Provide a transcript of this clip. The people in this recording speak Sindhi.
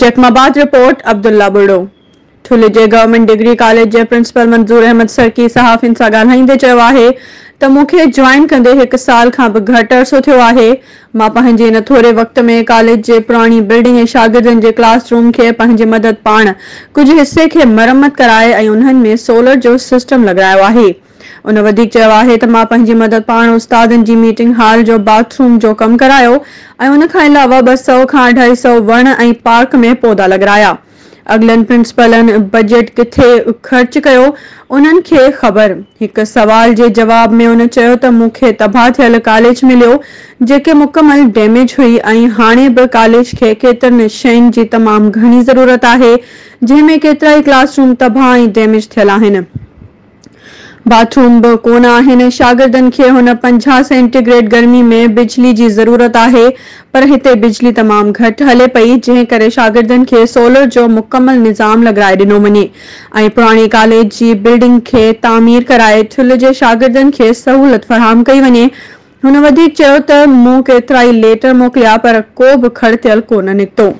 جيڪب آباد، رپورٽ، عبدالله ٻرڙو. ٺل جي گورنمينٽ ڊگري ڪاليج جي پرنسپل منظور احمد سرڪي صحافين سان ڳالهائيندي چيو آهي ته مون کي جوائن ڪندي هڪ سال کان به گهٽ عرصو ٿيو آهي، مان پنهنجي ان ٿوري وقت ۾ ڪاليج جي پراڻي بلڊنگ ۽ شاگردن جي ڪلاس روم کي پنهنجي مدد پاڻ ڪجهه حصي کي مرمت ڪرائي ۽ انهن ۾ سولر جو سسٽم لڳرايو آهي. ان وڌيڪ چيو آهي ته مان پنهنجي مدد پاڻ استادن جي ميٽنگ هال جو باٿ روم جو ڪم ڪرايو ۽ ان کان علاوه 200 کان 250 وڻ ۽ پارڪ ۾ پودا لڳرايا. اڳلن پرنسپلن بجيٽ ڪٿي خرچ ڪيو انهن کي خبر. هڪ سوال جي جواب ۾ ان چيو ته مون کي تباهه ٿيل ڪاليج مليو جيڪي مڪمل ڊيميج هئي ۽ هاڻي به ڪاليج کي ڪيترن شين جي تمام گهڻي ضرورت آهي جنهن ۾ ڪيترائي ڪلاس روم تباهه ۽ ڊيميج ٿيل آهن. باٿ روم به ڪونه آهن، شاگردن کي هن 50 سينٽي گريڊ گرمي ۾ بجلي جي ضرورت آهي پر هتي بجلي تمام گهٽ هلي پئي جنهن ڪري شاگردن کي سولر جو مڪمل نظام لڳرائي ڏنو وڃي ۽ پراڻي ڪاليج جي بلڊنگ کي تعمير ڪرائي ٺل جي شاگردن کي سهولت فراهم ڪئي وڃي. هن وڌيڪ چيو ته مون ڪيترائي ليٽر موڪليا پر ڪو به کڙ تيل ڪونه نڪتو.